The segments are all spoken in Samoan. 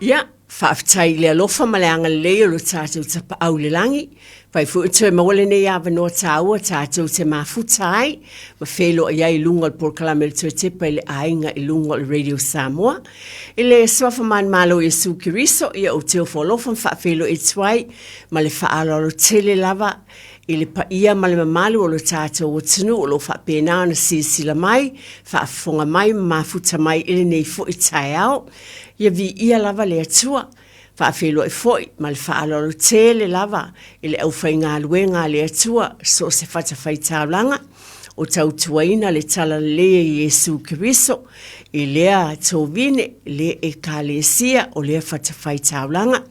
Ia, faafetai i le alofa ma le agalelei o lo tatou Tapaau i le lagi, fai foi o toe maua lenei avanoa taua tatou te mafuta ai ma feiloai ai i luga o le polokalame o le Toe Tepa i le Aiga i luga o le Radio Samoa. I le Suafa Manumalo o Iesu Keriso, ia ou te ofo alofa ma faafeiloai atu ai ma le faaaloalo tele lava i le paia ma le mamalu o lo tatou atunuu o lo o faapena ona silasila mai, faafofoga mai ma mafuta mai i lenei foi taeao. Ia viia lava le Atua. Faafeiloai foi ma le faaaloalo tele lava i le aufaigaluega a le Atua so o se fatafaitaulaga o tautuaina le talalelei a Iesu Keriso i lea tovine, lea Ekalesia, o lea fatafaitaulaga.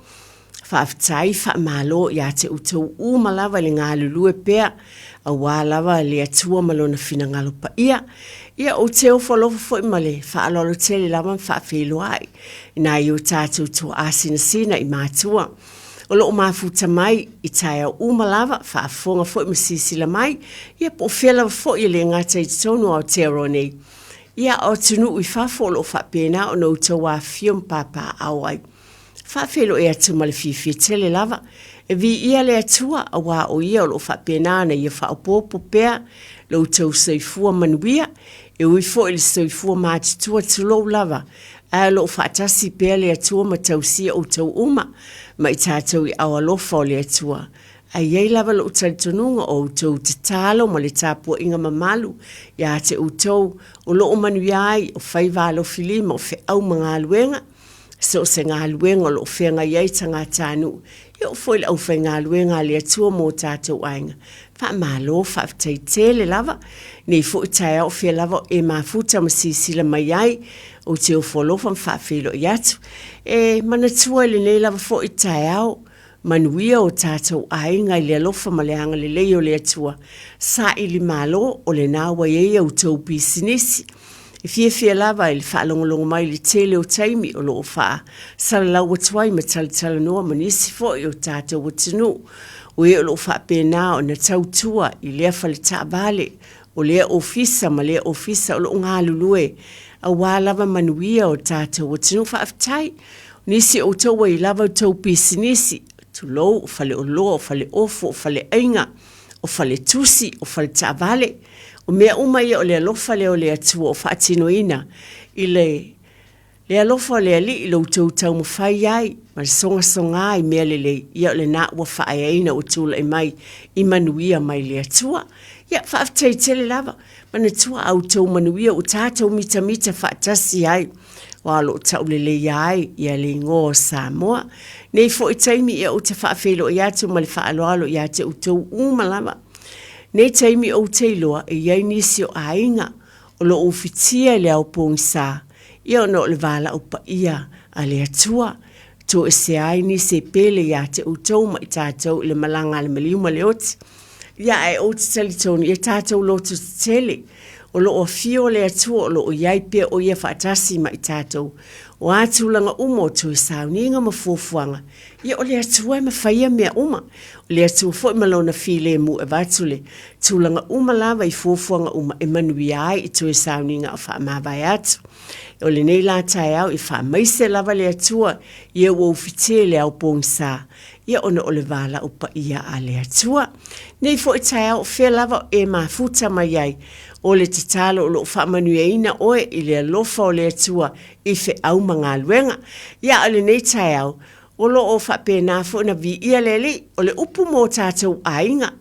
Faafetai, faamalo ia te outou uma lava i le galulue pea aua lava le Atua ma Lona finagalo paia. Ia, ou te ofo alofa foi ma le faaaloalo tele lava ma faafeiloai i nai o tatou tuaa sinasina i matua o lo o mafuta mai i taeao uma lava, faafofoga foi ma silasila mai, ia po o fea lava foi e le gata i totonu o Aotearoa nei, ia a o atunuu i fafo o lo o faapena ona outou afifio ma papaaao ai. Faafeiloai atu ma le fiafia tele lava. E viia le Atua, aua o Ia o lo o faapena ona Ia faaopoopo pea lo outou soifua manuia, e ui foi i le soifua matutua tulou lava, ae o lo o faatasi pea le Atua ma tausia outou uma ma i tatou i aao alofa o le Atua. Ae i ai lava lou talitonuga o outou tatalo ma le tapuaiga mamalu ia te outou o lo o manuia ai, o faiva alofilima, o feau ma galuega, So o se galuega o lo o feagai ai tagatanuu, e oo foi i le aufaigaluega a le Atua mo tatou aiga. Faamalo, faafetai tele lava. Nei foi taeao o fea lava o e mafuta ma silasila mai ai, ou te ofo alofa ma faafeiloai atu. E manatua i lenei lava foi taeao, manuia o tatou aiga i le alofa ma le agalelei o le Atua. Saili malo, o lena ua i ai a outou pisinisi. E fiafia lava i le faalogologo mai i le tele o taimi o lo o faasalalau atu ai ma talatalanoa ma nisi foi o tatou atunuu o e o lo o faapena ona tautua i lea fale taavale, o lea ofisa ma lea ofisa o lo o galulue aua lava manuia o tatou atunuu. Faafetai! O nisi o outou ua i lava outou pisinisi, tulou, o faleoloa, o faleofu, o faleaiga, o faletusi, o faletaavale, o mea uma ia o le alofa lea o le Atua o faatinoina i le le alofa o le Alii i lo outou taumafai ai ma le sogasoga i mea lelei, ia o lena ua faaeaina ua tulai mai i manuia mai le Atua. Ia, faafetai tele lava. Manatua a outou manuia ua tatou mitamita faatasi ai, aua o lo o tauleleia ai ia le igoa o Samoa. Nei foi taimi ia ou te faafeiloai atu ma le faaaloalo ia te outou uma lava. Nei taimi ou te iloa e i ai nisi o aiga o lo o ufitia i le ao pogisa, ia ona o le valaau paia a le Atua, toesea ai nisi e pele ia te outou ma i tatou i le malaga a le maliu ma le oti. Ia ae ou te talitonu ia tatou loto tetele, o lo o afio le Atua o lo o i ai pea o Ia faatasi ma i tatou. O a tulaga uma o toe sauniga ma fuafuaga, ia o le Atua e mafaia mea uma. O le Atua foi ma Lona filemu e avatu le tulaga uma lava i fuafuaga uma e manuia ai i toe sauniga o faamavae atu. O lenei la taeao i faamaise lava le Atua ia ua ufitia i le ao pogisa, ia ona o le valaau paia a le Atua. Nei foi taeao o fea lava o e mafuta mai ai, o le tatalo o lo o faamanuiaina oe i le alofa o le Atua i feau ma galuega. Ia a o lenei taeao, o lo o faapena foi ona viia le Alii, o le upu mo tatou aiga,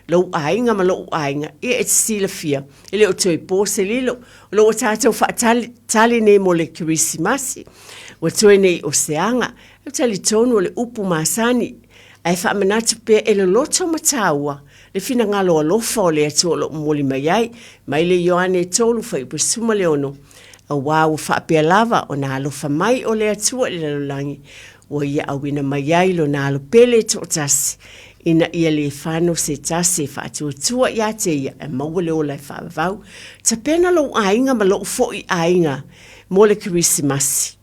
lou aiga ma lou aiga, ia e te silafia, e le o toe po se lilo, o lo o ua tatou faatali nei mo le Kerisimasi, ua toe nei o se aga. Ou te talitonu o le upu masani, ae faamanatu pea e loloto ma taua le finagalo alofa o le Atua o lo o momoli mai ai, mai le Ioane 3 fuaiupu 16, aua ua faapea lava ona alofa mai o le Atua i le lalolagi, ua ia auina mai ai lona Alo pele e toatasi, ina ia le fano se tasi e faatuatua ia te ia e maua le ola e faavavau. Tapena lou aiga ma lou foi aiga mo le Kerisimasi.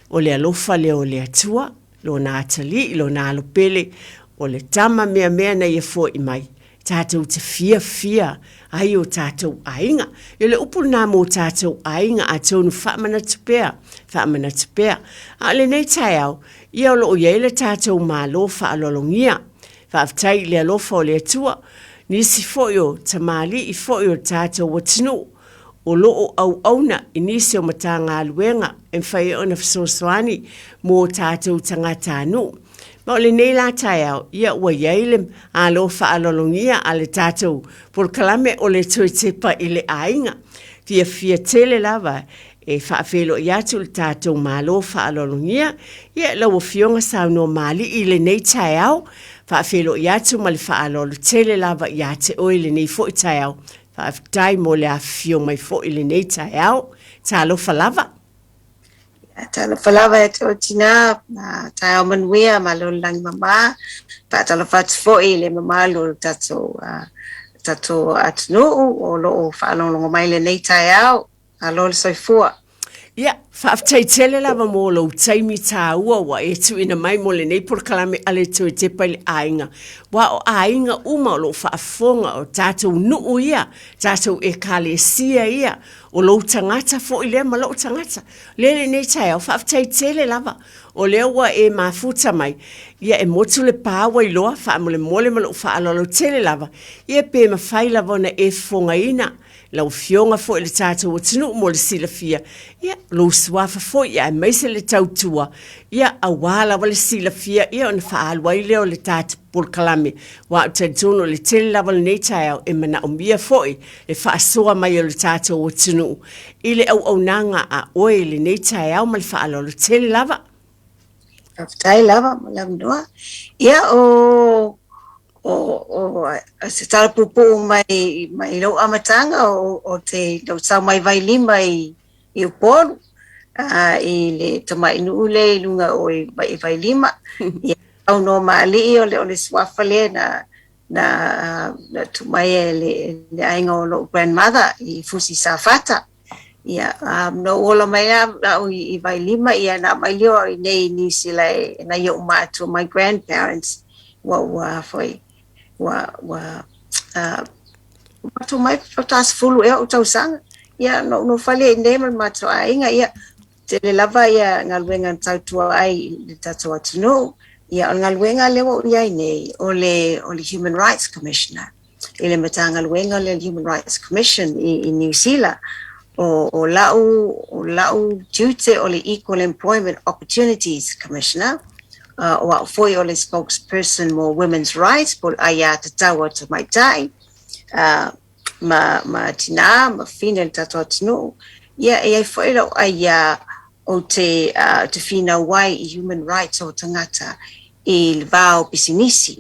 O le alofa lea o le Atua, Lona atalii, Lona Alo pele, o le Tama meamea na Ia fo'i mai. tatou te fiafia ai o tatou aiga. Ia o le upu lena mo tatou aiga, atonu faamanatu pea, faamanatu pea. A o lenei taeao, ia o lo o i ai le tatou Malo faaaloalogia. Faafetai i le alofa o le Atua, nisi foi o tamalii foi o le tatou atunuu o lo o auauna i nisi o Matagaluega e mafai ai ona fesoasoani mo tatou tagatanuu. Ma o lenei la taeao, ia ua i ai le alo faaaloalogia a le tatou polokalame o le Toe Tepa i le Aiga. Fiafia tele lava e faafeiloai atu i le tatou Malo faaaloalogia. Ia, lau Afioga saunoa malie i lenei taeao, faafeiloai atu ma le faaaloalo tele lava ia te oe i lenei foi taeao. Faafetai mo le afifio mai foi i lenei taeao. Talofa lava. Talofa lava e te tina, taeao manuia, malo le lagi mama. Faatalofa atu foi i le mamalu o le tatou, tatou atunuu o lo o faalogologo mai lenei taeao. Malo le soifua. Ia, faafetai tele lava mo lou taimi tāua ua e tuuina mai mo lenei polokalame a le Toe Tepa i le Aiga. Aua o aiga uma o lo o faafofoga, o tatou nuu ia, tatou ekalesia ia, o lou tagata foi lea ma lou tagata. O lea lenei taeao, faafetai tele lava o lea ua e mafuta mai, ia e motu le pa ua iloa, faamolemole ma lou faaaloalo tele lava, ia pe mafai lava ona e fofogaina Lau Afioga foi i le tatou atunuu mo le silafia, ia, lou suafa foi aemaise le tautua, ia, aua lava le silafia, ia, ona faaalu ai lea o le tatou polokalame, aua ou te talitonu o le tele lava o lenei taeao e manaomia foi le faasoa mai o le tatou atunuu i le auaunaga a oe i lenei taeao ma le faaaloalo tele lava. Faafetai lava mo le avanoa. Ia, o o, o se tala puupuu mai, mai lou amataga o, o te lou sau mai Vailima i, i Upolu, uh, i le tamai nuu lea i luga o i, i Vailima. Ia, saunoa maalii o le, o le suafa lea na, na, na tuu mai e le, le aiga o lou grandmother i Fusi Safata. Ia, um, na ou ola mai a au i, i Vailima, ia na mai lea au i nei i New Zealand e nai oʻu mātua, my grandparents, ua, ua foi, ua, ua, uh, matou mai faatoa sefulu ea ou tausaga. Ia, na ou nofo lea i inei ma le matou aiga, ia, tele lava ia galuega na tautua ai i le tatou atunuu. Ia, o le galuega lea ua ou i ai nei, o le, o le Human Rights Commissioner. i le Matagaluega lea Human Rights Commission i, i Niu Sila. O, o lau, o lau tiute o le Equal Employment Opportunities Commissioner, uh, o au foi o le spokesperson mo Women's Rights, po o le aiā tatau a tamaitai, uh, ma, ma tinā, ma fafine o le tatou atunuu. Ia, e i ai foi lau aiā ou te, uh, te finau ai i human rights o tagata i le va o pisinisi.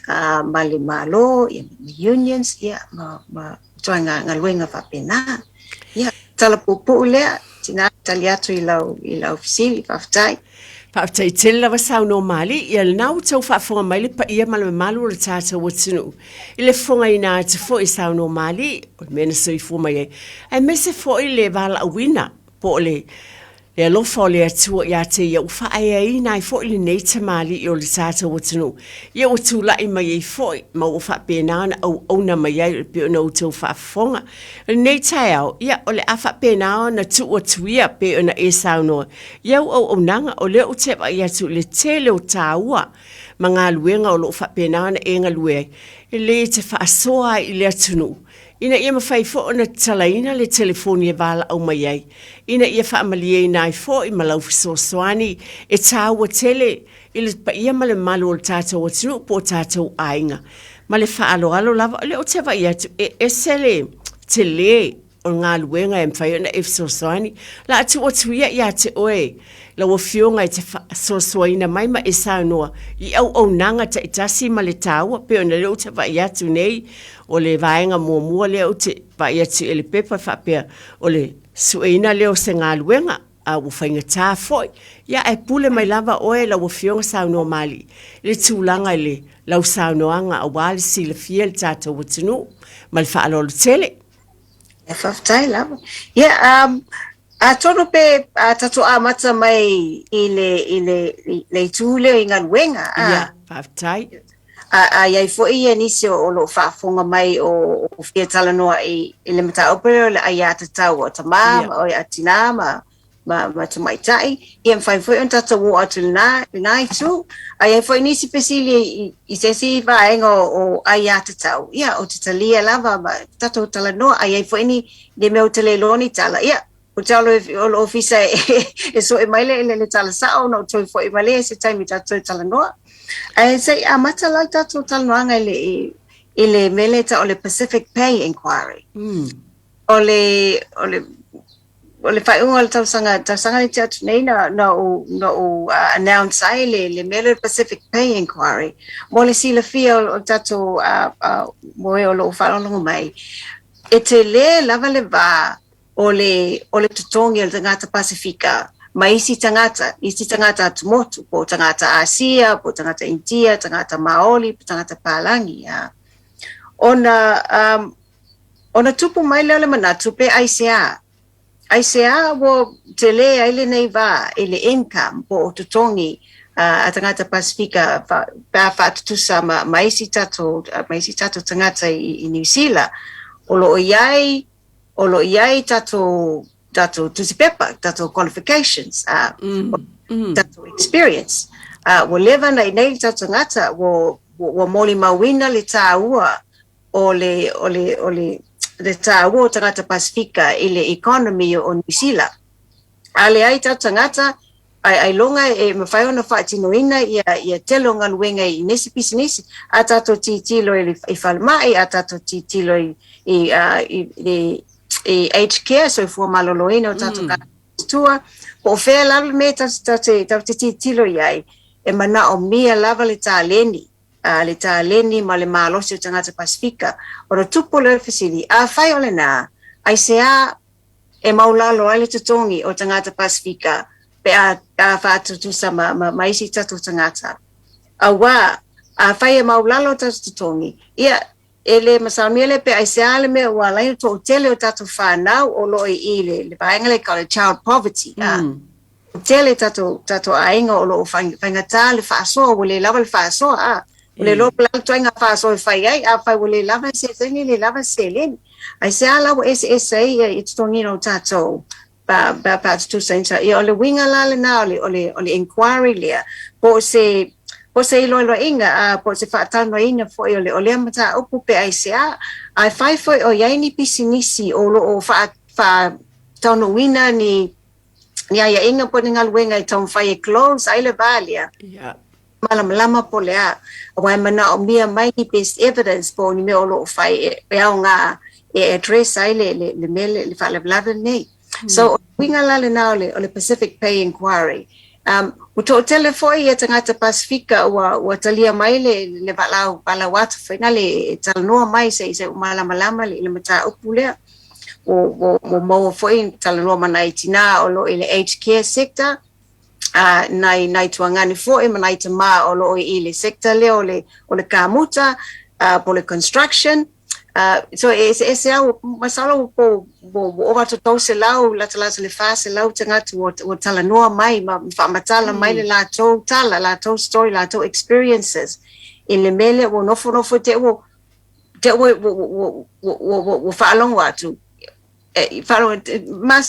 uh, ma le Malo, ia, ma unions, ia, ma, ma ituaiga galuega faapena. Ia, tala puupuu lea, tina tali atu i lau, i lau fesili, faafetai. Faafetai tele lava saunoa Mali, ia lena ua tau faafofoga mai le paia ma le mamalu o le tatou atunuu i le fofogaina atu foi saunoa Mali o le mea na soifua mai ai, aemaise foi le valaauina po o le Le alofa o le Atua ia te ia ua faaeaina ai foi lenei tamalii o le tatou atunuu, ia ua tulai mai ai foi ma ua faapena ona auauna mai ai e pei ona outou faafofoga. O lenei taeao, ia o le a faapena ona tuu atu ia pei ona e saunoa i au auaunaga, o lea ou te vaai atu i le tele o taua ma galuega o lo o faapena ona e galue ai, e lelei e te faasoa ai i le atunuu ina ia mafai foi ona tatalaina le telefoni e valaau mai ai, ina ia faamalieina ai foi ma lau fesoasoani e taua tele i le paia ma le mamalu o le tatou atunuu po o tatou aiga. Ma le faaaloalo lava, o lea ou te vaai atu e ese le tele o le galuega e mafai ona e fesoasoani. O le a tuu atu ia ia te oe lau Afioga e te faasoasoaina mai ma e saunoa i auaunaga taitasi ma le taua, pei ona lea ou te vaai atu nei, O le vaega muamua lea ou te vaai atu i le pepa e faapea, o le sueina lea o se galuega, a ua faigata foi. Ia, ae pule mai lava oe lau Afioga saunoa malie i le tulaga i le lau saunoaga aua le silafia e le tatou atunuu. Ma le faaaloalo tele. Ia, faafetai lava. Ia, um, atonu pe a tatou amata mai i le, i le, i le itu lea i galuega. Ia, faafetai. A i ai foi ia nisi o lo o faafofoga mai o fia talanoa i le mataupu lea o le aiatatau a tamā a tinā ma tamaitai, ia mafai foi ona tatou oo atu i lena itu. A i ai foi nisi fesili i se isi vaega o aiatatau, ia ou te talia lava ma tatou talanoa. A i ai foi ni mea ou te le iloa ni tala, ia ou te alo i le ofisa e sue mai le tala sao ona ou toe foi mai lea i se taimi tatou toe talanoa. Ae se i amata la le tatou talanoaga i le mea lea e tau o le Pacific Pay Inquiry. O le o le o le faaiuga o le tausaga lea tea atu nei na ou announce ai le mea lea o le Pacific Pay Inquiry. Mo le silafia o le tatou mo e o lo o faalogologo mai, e tele lava le va o le totogi o le tagata Pasefika ma isi tagata atumotu, po o tagata Asia, po o tagata Initia, tagata Maoli, po o tagata Palagi. Ona tupu mai lea o le manatu pe aisea. Aisea ua tele ai lenei va i le income po o totogi a tagata Pasefika pe a faatutusa ma isi tatou tagata i Niu Sila. O lo o i ai tatou tusipepa, tatou qualifications, tatou experience. Ua leva na i nei le tatou tagata, ua molimauina le taua o le taua o tagata Pasefika i le economy o Niu Sila. A leai tatou tagata, ailoga e mafai ona faatinoina ia tele o galuega i nisi pisinisi. A tatou tilotilo i falemai, a tatou tilotilo i aged care, soifua maloloina o tatou tua, po o fea lava le mea tatou te tilotilo i ai, e manaomia lava le taleni ma le malosi o tagata Pasefika. Ona tupu lea o le fesili, afai o lena, aisea e maulalo ai le totogi o tagata Pasefika pe a faatutusa ma isi tatou tagata? Aua, afai e maulalo tatou totogi, ia, e le masalomia le pe aisea le mea ua ala ai ona toatele o tatou fanau o lo o i le vaega lea o le child poverty. Tele tatou aiga o lo o faigata le faasoa, ua le lava le faasoa. Ua le iloa po o le a le ituaiga faasoa e fai ai, afai ua le lava se seleni, le lava se seleni. Aisea la ua eseese ai i totogiina o tatou pe a faatutusa? Ia, o le uiga la lena o le inquiry lea, po o se iloiloiga, po o se faatalanoaina foi o lea mataupu pe aisea. Ae fai foi o i ai ni pisinisi o lo o faataunuuina ni aiaiga po o ni galuega e taumafai e close ai le va lea. Malamalama po o le a, aua e manaomia mai ni best evidence po o ni mea o lo o fai e aoga e address ai le mea le faalavelave lenei. So, o le uiga la lena o le Pacific Pay Inquiry. Ua toatele foi ia tagata Pasefika ua talia mai le valaau atu foi na le talanoa mai se i malamalama le mataupu lea. Ua maua foi talanoa ma nai tinā o lo o i le aged care sector, nai tuagane foi ma nai tamā o lo o i le sector lea o le kamuta, po o le construction. So e eseese au, masalo po ua ova atu 300, latalata le 400 tagata ua talanoa mai ma faamatala mai le latou tala, latou story, latou experiences i le mea lea ua nofonofo te ua faalogo atu.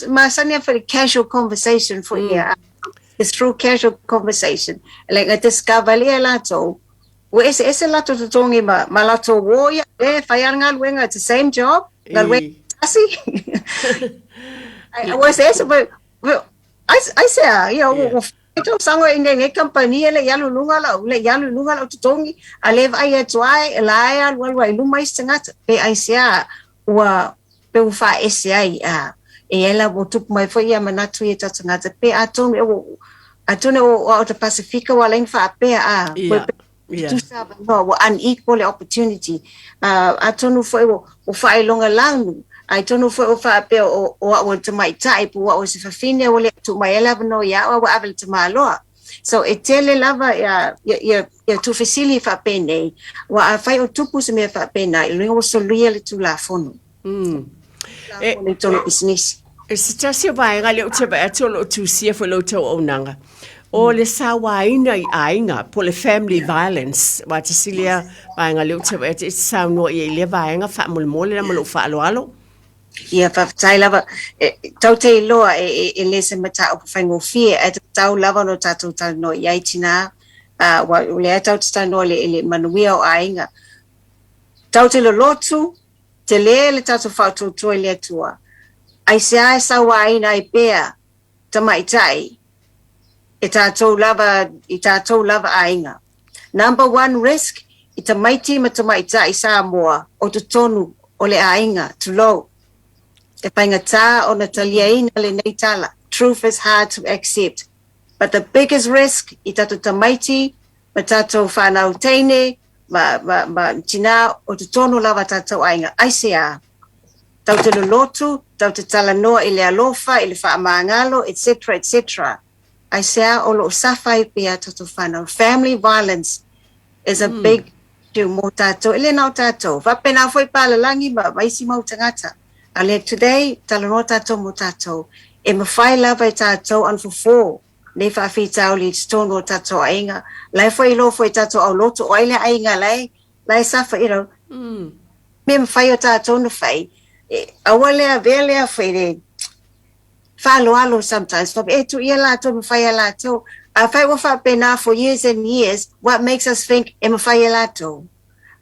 Masani a foi casual conversation foi ia. It's through casual conversation. Like I discover lea latou, ua eseese latou totogi ma latou uo ia, e fai lava le galuega, it's the same job, galuega tasi. Ua eseese, but aisea, ia, ua tausaga i nei kamupani e le i alu i luga lau, le i alu i luga lau totogi, a le vaai atu ai, la e alualu ai i luma isi tagata, pe aisea ua pe ua faaese ai. E i ai la ua tupu mai foi ia manatu ia tatou tagata pe atonu o o te Pasefika ua ala ai ona faapea tutusa avanoa, ua unequal le opportunity. Atonu foi ua faailoga lanu, atonu foi ua faapea o au o le tamaitai po o au o se fafine ua le tuu mai ai le avanoa ia au, a ua ave i le tamaloa. So e tele lava ia tuufesili faapenei, ua afai o tupu se mea faapena, i luga ua solia le tulafono. I tonu pisinisi. E se tasi o vaega lea ou te vaai atu o lo o tusia foi lo outou auaunaga. O le sauaina i aiga, po o le family violence, aua tasi lea vaega lea ou te vaai atu e te saunoa i ai i lea vaega faamolemole la ma lou faaaloalo. Ia, faafetai lava. E, tatou te iloa e, e, e le se mataupu faigofie, ae tatau lava ona tatou talanoa i ai tinā. Aua o lea tatou te talanoa i le manuia o aiga. Tatou te lolotu, tele le tatou faautuatua i le Atua. Aisea e sauaina ai pea tamaitai e tatou lava i tatou lava aiga. Number one risk i tamaiti ma tamaitai Samoa o totonu o le aiga, tulou. E faigata ona taliaina lenei tala. Truth is hard to accept. But the biggest risk i tatou tamaiti ma tatou whanau teine ma, ma, ma tinā o totonu lava tatou aiga. Aisea? Tatou te lolotu, tatou te talanoa i le alofa, i le faamagalo, etc, etc. Aisea o lo o suffer ai pea tatou whanau. Family violence is a big issue mo tatou. E le na o tatou. Faapena foi palalagi ma, ma isi mau tagata. A lea today, talanoa tatou mo tatou. E mafai lava e tatou ona fofo nei faafitauli i totonu o tatou aiga. Lai foi iloa foi tatou aulotu o ai le aiga lai, lai suffer, mea mafai o tatou na fai. E, aua lea avea lea foi le faaaloalo sometimes. Fa e tu ia latou mafai e latou. Afai ua faapena for years and years, what makes us think e mafai e latou?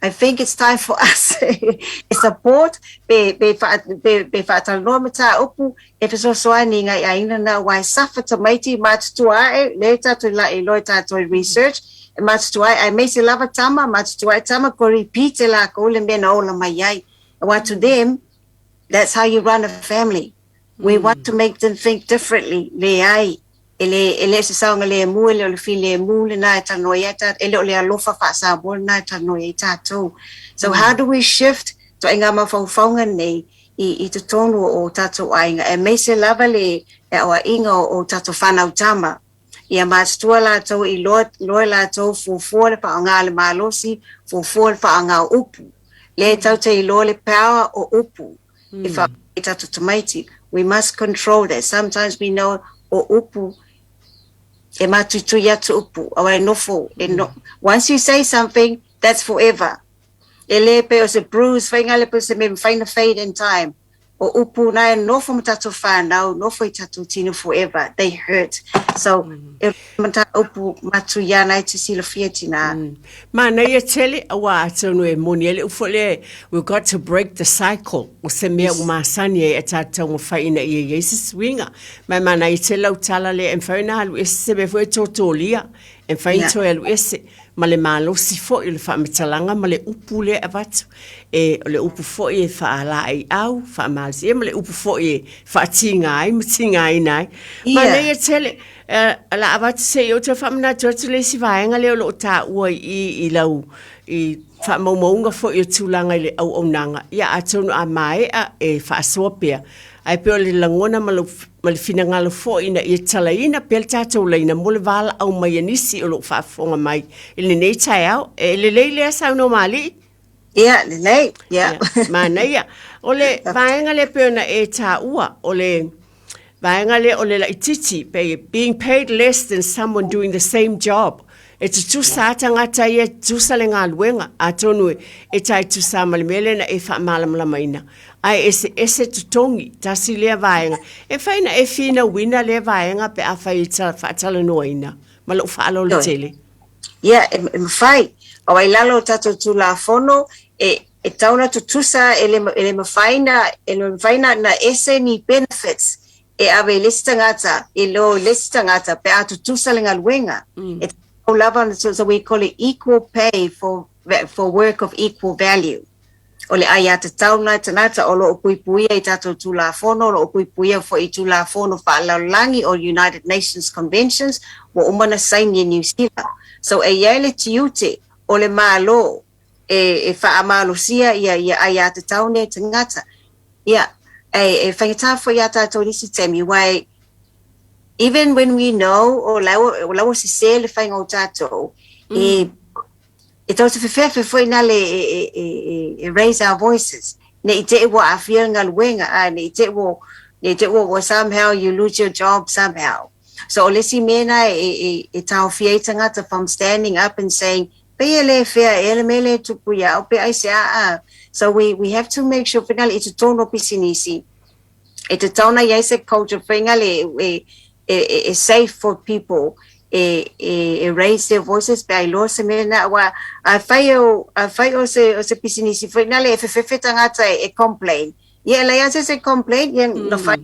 I think it's time for us e support pe pe fa pe pe faatalanoa mataupu e fesoasoani ngai aiga na aua e suffer tamaiti matutua ae le tatou la iloa e tatou i research e matutua ae aemaise lava tama matutua ae tama ko repeat e lakou le mea na ola mai ai. Aua to them, that's how you run a family. We want to make them think differently. Leai, e le e le se saogalemu e le o le filemu lena e talanoa ai tatou, e le o le alofa faa-Samoa lena e talanoa ai tatou. So how do we shift ituaiga mafaufauga nei i totonu o tatou aiga, aemaise lava le aoaiga o tatou fanau tama. Ia matutua latou iloa, iloa latou fuafua le faaaoga le malosi, fuafua le faaaoga o upu. Lea tatou te iloa le power o upu e faaaoga i tatou tamaiti. We must control that. Sometimes we know o upu e matuitui atu upu, aua e nofo, e no, once you say something, that's forever. E le pe o se bruise, faiga le pe o se mea mafai na fade in time. O upu na e nofo ma tatou whanau, nofo i tatou tino forever. They hurt. So, e mataupu matuia e te silafia tina. Manaia tele, aua atonu e moni ai le upu foi lea, we've got to break the cycle, o se mea ua masani ai e tatou taumafai ina ia i ai se suiga. Ma e manaia tele lau tala lea, e mafai ona alu ese se mea foi e totolia, e mafai ona toe alu ese, ma le malosi foi o le faamatalaga ma le upu lea e avatu. E, o le upu foi e faalaeiau, faamalosi, ia ma le upu foi e faatiga ai ma tigaina ai. Manaia tele, o le a avatu se i ou toe faamanatu atu le isi vaega lea o lo o taua i i i lau i faamaumauga foi o tulaga i le auaunaga, ia atonu a maea e faasoa pea, ae pei o le lagona ma lou ma le finagalo foi ina ia talaina pea le tatou laina mo le valaau mai a nisi o lo o faafofoga mai i lenei taeao. E lelei lea saunoa Malie? Ia, lelei. Ia. Ia, manaia. O le vaega lea pei ona e taua, o le vaega lea o le laitiiti, pei being paid less than someone doing the same job. E tutusa lava tagata ia, e tutusa le galuega, atonu e tai tutusa ma le mea lea na e faamalamalamaina. Ae eseese totogi, tasi lea vaega. E mafai ona e finauina lea vaega pe afai e faatalanoaina ma lou faaaloalo tele. Ia, e mafai. Aua i lalo o tatou Tulafono, e, e tatau ona tutusa, e le, e le mafai na, e le mafai na, na ese ni benefits e ave i le isi tagata i lo i le isi tagata pe a tutusa le galuega. E tatau lava ona so we call it equal pay for work of equal value. O le aiatatau lena e tagata o lo o puipuia i tatou Tulafono, o lo o puipuia foi i Tulafono faalalolagi o United Nations Conventions ua uma ona saini e Niu Sila. So e i ai le tiute o le Malo e, e faamalosia ia, ia aiatatau nei tagata. Ia, e, e faigata foi iā tatou i nisi taimi, aua e, even when we know o la ua, o la ua sese le faiga o tatou, e, e tatou te fefefe foi na le e, e, e, e, e raise our voices. Ne i te i ua aafia le galuega, a ne i te i ua, ne i te i ua, ua somehow you lose your job somehow. So o le isi mea lena e, e, e taofia ai tagata from standing up and saying, pei e le fair ea le mea lea e tupu ia au pe aisea a. So we have to make sure foi lea i totonu o pisinisi, e tatau ona i ai se culture foi lea e, e, e, e safe for people e, e, e raise their voices pe a iloa se mea lena aua afai o, afai o se, o se pisinisi foi lea e fefefe tagata e, e complain. Ia e leai lava se isi e complain, ia na fai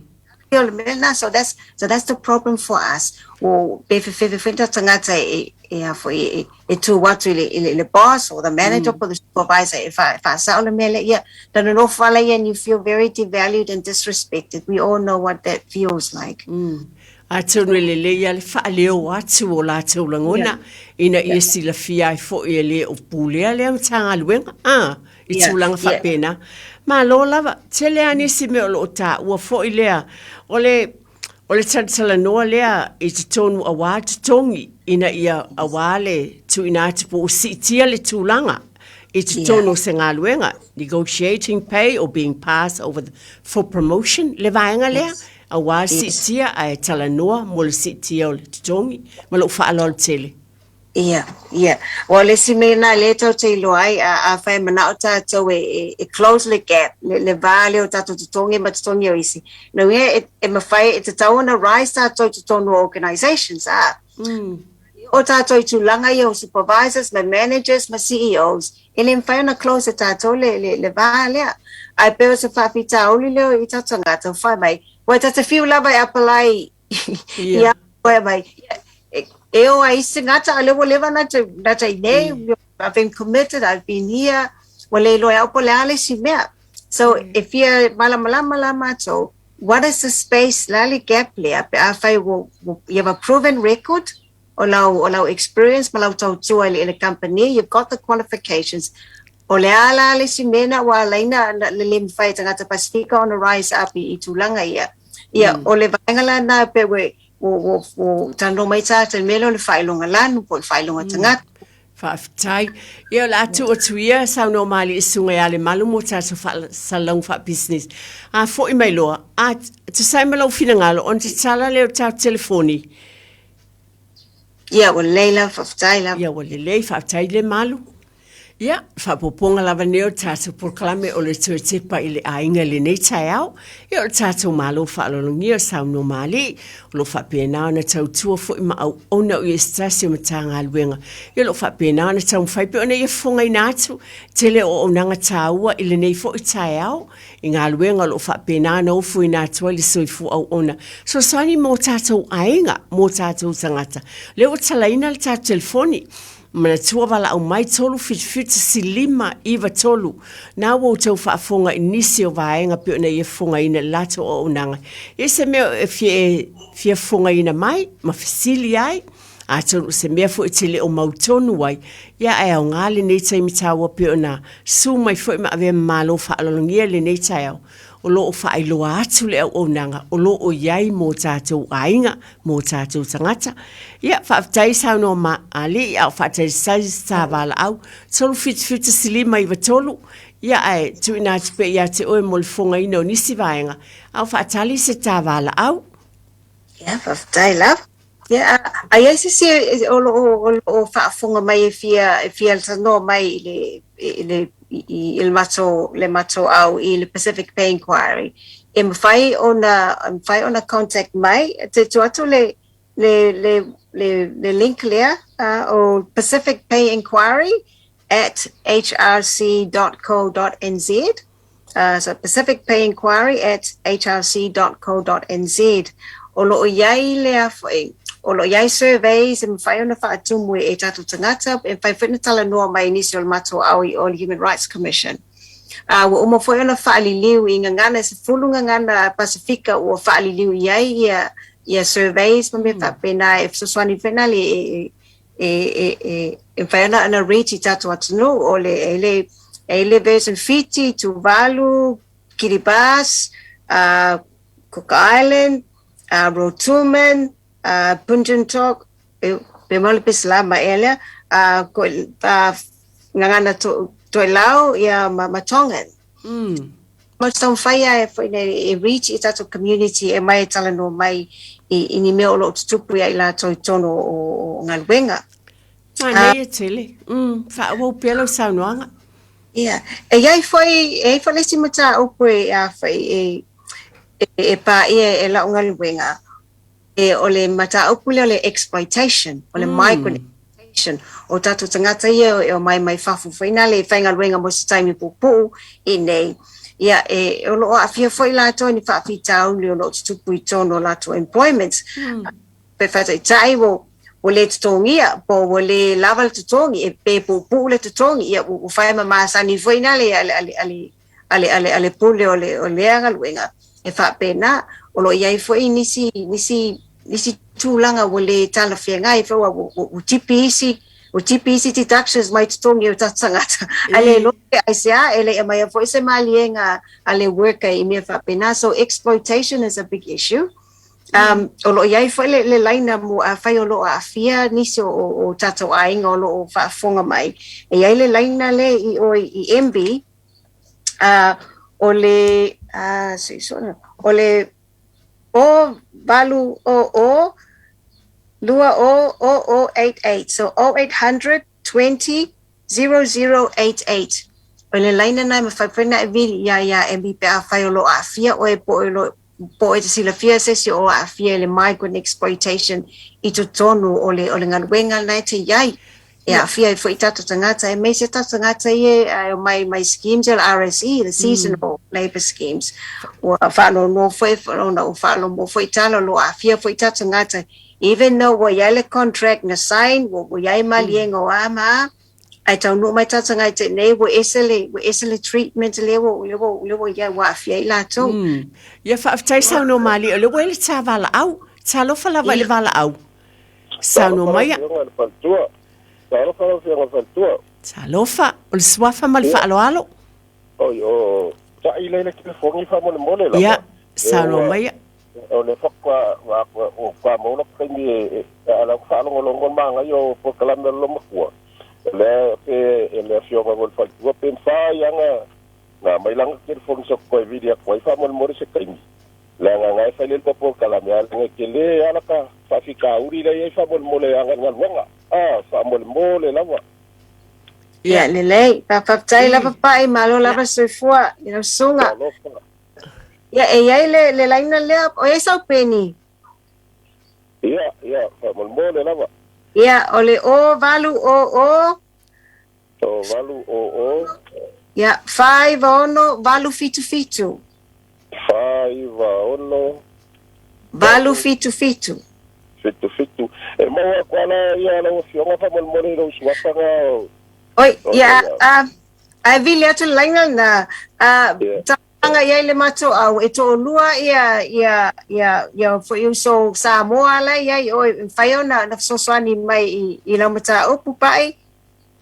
o le mea lena. So that's the problem for us. O pe fefefe foi tagata e, e, a foi, e, e tū atu i le, i le, i le boss or the manager or the supervisor e whaasao le mea lea. Ia, na nonofo ala ia and you feel very devalued and disrespected. We all know what that feels like. Atonu e lelei lava le faaleo atu o latou lagona ina ia silafia ai foi e le o pulea lea Matagaluega, a, i tulaga faapena. Malo lava, tele lava nisi mea o lo o taua foi lea, o le, o le talatalanoa lea i totonu aua totogi ina ia aua le tuuina atu po o siitia le tulaga i totonu o se galuega, negotiating pay or being passed over the, for promotion, le vaega lea, aua le siitia ae talanoa mo le siitia o le totogi, ma lou faaaloalo tele. Ia, ia. Aua o le isi mea lena lea tatou te iloa ai, a, afai e manao tatou e, e, e close le gap, le, le va lea o tatou totogi ma totogi o isi, lona uiga e, e mafai, e tatau ona rise tatou i totonu o organisations, a. O tatou i tulaga ia o supervisors ma managers ma CEOs, e le mafai ona close e tatou le, le, le va lea. Ae pei o se faafitauli lea i tatou tagata, fai mai, ua e ta te fiu lava e apply i a koe mai, e, e o ai isi tagata, a o lea ua leva ona ta i nei, I've been committed, I've been here, ua le iloa e au po o le a le isi mea. So, e fia malamalama la matou, what is the space, le a le gap lea, pe afai ua, ua, you have a proven record o lau, o lau experience ma lau tautua i le, i le company, you've got the qualifications, o le a la le isi mea lena ua ala ai na, na le le mafai e tagata Pasifika ona rise up i, i tulaga ia. Ia, o le vaega la lena pe ua, ua, ua, ua talanoa mai tatou i le mea lea o le faailoga lanu po o le faailoga tagata. Faafetai. Ia, o le a tuu atu ia saunoa malie i Susuga ia Lemalu mo tatou faasalalauga faapisinisi. A foi mai loa, a tusa ai ma lou finagalo ona tatala lea o le tatou telefoni. Ia, ua lelei lava, faafetai lava. Ia, ua lelei, faafetai Lemalu. Ia, faaopoopoga lava nei o le tatou polokalame o le toe tepa i le aiga i lenei taeao. Ia, o le tatou Malo faaaloalogia o saunoa malie, o lo o faapena ona tautua foi ma auauna o ia i se tasi o Matagaluega. Ia, o lo o faapena ona taumafai pea ona ia fofogaina atu tele o auaunaga taua i lenei foi taeao i galuega o lo o faapena ona ofoina atu ai le soifua auauna fesoasoani mo tatou aiga, mo tatou tagata. O lea ua talaina le tatou telefoni. Manatua valaau mai 377 5 9 3. Na ua outou faafofoga i nisi o vaega pei ona ia fofogaina i le latou auaunaga. E i ai se mea e fia e fia fofogaina mai ma fesili ai, atonu o se mea foi e te le o mautonu ai, ia ae aoga lenei taimi taua pei ona susu mai foi ma avea ma malo faaaloalogia i lenei taeao. O lo o faailoa atu le auaunaga o lo o i ai mo tatou aiga, mo tatou tagata. Ia, faafetai saunoa ma alii, a o faatalisali se ta valaau, 377 593, ia ae tuuina atu pea ia te oe mo le fofogaina o nisi vaega, a o faatali se ta valaau. Ia, faafetai lava. Ia, a, a i ai se isi o lo o, o lo o faafofoga mai e fia, e fia talanoa mai i le, i le, i, i le matou, le matou au i le Pacific Pay Inquiry, e mafai ona, mafai ona contact mai, te tuu atu le, le, le, le, le link lea, o Pacific Pay Inquiry at hrc.co.nz. So Pacific Pay Inquiry at hrc.co.nz. O lo o i ai lea foi, o lo o i ai surveys e mafai ona faatumu e tatou tagata, e mafai foi ona talanoa mai i nisi o le matou au i o le Human Rights Commission. Ua uma foi ona faaliliu i gagana, e 10 gagana Pasifika ua faaliliu i ai ia, ia surveys ma mea faapena e fesoasoani foi nale e, e, e, e, e mafai ona ona reach i tatou atunuu o le, e le, e le version Fiti, Tuvalu, Kiribati, Cook Island, Rotuman, Punjuntok, e, pe mo le Pesalama ea lea, ko, gagana to, Toelau ia ma, ma Tongan. Matou te taumafai lava e foi nei e reach i tatou community e mai e talanoa mai i ni mea o lo o tutupu ia i latou i totonu o galuega. Manaia tele. Faaauau pea lau saunoaga. Ia, e i ai foi, e i ai foi le isi mataupu e a foi e paia e lau galuega, e o le mataupu lea o le exploitation, o le migrant exploitation, o tatou tagata ia e omai mai fafo foi na le faigaluega mo se taimi puupuu i nei, ia e o lo o aafia foi latou i ni faafitauli o lo o tutupu i totonu o latou employment. Pe faataitai ua le totogia po ua le lava le totogi, e pe puupuu le totogi, ia ua fai ma masani foi na le a le pule o lea galuega e faapena. O lo o i ai foi nisi tulaga ua le talafeagai foi ua tipi isi deductions mai totogi o tatou tagata ae le iloa pe aisea e le i aumaia foi se maliega a le worker i mea faapena. So exploitation is a big issue. O lo o i ai foi le laina mo afai o lo o aafia nisi o tatou aiga o lo o faafofoga mai. E i ai le laina le i o i MB, o le o le 0800 20 0088. So 0800 20 0088. O le laina na e mafai foi ona e vili ia MB pe afai o lo o aafia oe po o e te silafia se isi o aafia i le migrant exploitation i totonu o le galuega na e te i ai. E aafia ai foi tatou tagata, aemaise tatou tagata ia e mai mai schemes o le RSE, the seasonal labour schemes. Ua faanoanoa foi ona ua faalogo foi tala o lo o aafia foi tatou tagata. Even though ua i ai le contract na sign, ua i ai maliega o a ma a, ae taunuu mai tatou tagata i nei ua ese le treatment lea ua i ai ua aafia ai latou. Ia, faafetai saunoa malie. O le ua i le tā valaau. Talofa lava i le valaau. Saunoa maia. Talofa lau Afioga i le faletua. Talofa, o le suafa ma le faaaloalo. Oi, o ta'i lea i le telefoni faamolemole lava. Ia, saunoa maia. O le faatoa o faatoa maua lou taimi e ala faalogologo magai o polokalame o le Lomatua. O lea pe e le afioga mo le faletua pe mafai aga na mai lana telefoni sa toe vili atu ai faamolemole se taimi. Le agaga e fai le polokalame a le tele ala ka faafitauli lea i ai faamolemole aga i galuega. Ah, faamolemole lava. Ia, lelei. Faafetai lava Pa'i, malo lava soifua i lau susuga. Talofa. Ia, e i ai le laina lea, o i ai sau peni? Ia, faamolemole lava. Ia, o le 0800 O 8 o o. Ia, 56 877. 56. 877. 77. E maua atu ala ia lau afioga faamolemole i lou suafa na. Oi, ia, ae vili atu le laina na. Tanga i ai le matou au, e toalua ia foi uso Samoa la i ai oe, e mafai ona na fesoasoani mai i lau mataupu, Pa'i.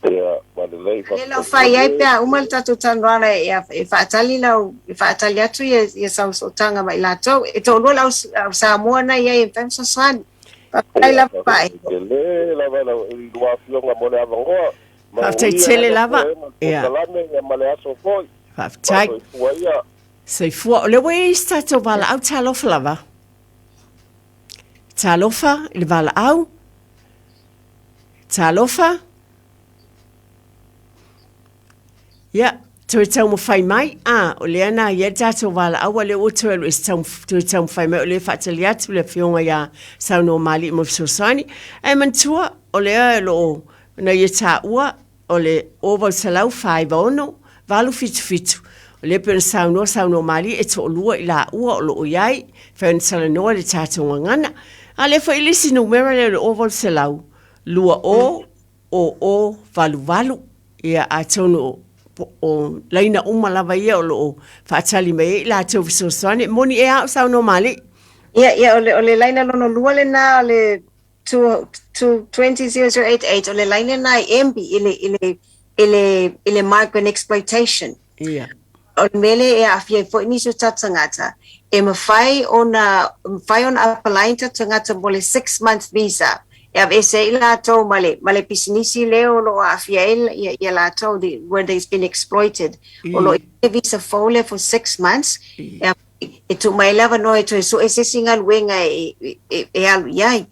Ia, malelei. Le lau fai ai pe a uma le tatou talanoaga e faatali lau e faatali atu ia sau sootaga ma i latou. E toalua lau au Samoa na i ai e mafai ona fesoasoani. Faafetai lava, Pa'i. Tele lava lau i lua afioga mo le avanoa. Faafetai tele lava. Ia. Kalame ia ma le aso foi. Faafetai. Soifua ia. Soifua. O le ua i ai se tatou valaau. Talofa lava. Talofa i le valaau. Talofa. Ia, toe taumafai mai. A, o lea na ia le tatou valaau, a lea ua toe alu e toe taumafai mai. O lea e faatali atu le afioga ia Saunoa Malii mo fesoasoani. Ae manatua, o lea o lo o na ia taua o le 0800 56 877. O lea pei ona saunoa Saunoa Malii e toalua i laua o lo o i ai, fai ona talanoa le tatou gagana. A lea foi le isi numera lea o le 0800 20 0088. Ia, atonu o laina uma lava ia o lo o faatali mai ai i latou fesoasoani. E moni ea au Saunoa Malii? Ia, o le laina lona lua lena o le 200088, o le laina na i MB i le migrant exploitation. O le mea lea e aafia ai foi nisi o tatou tagata, e mafai ona apply tatou tagata mo le 6 month visa. e aveese ai latou ma le ma le pisinisi lea o lo o aafia ai ia, ia latou, the, where they've been exploited. O lo o i ai le visa fou lea for 6 months e, e tuu mai ai le avanoa e toe sue se isi galuega e, e, e alu i ai.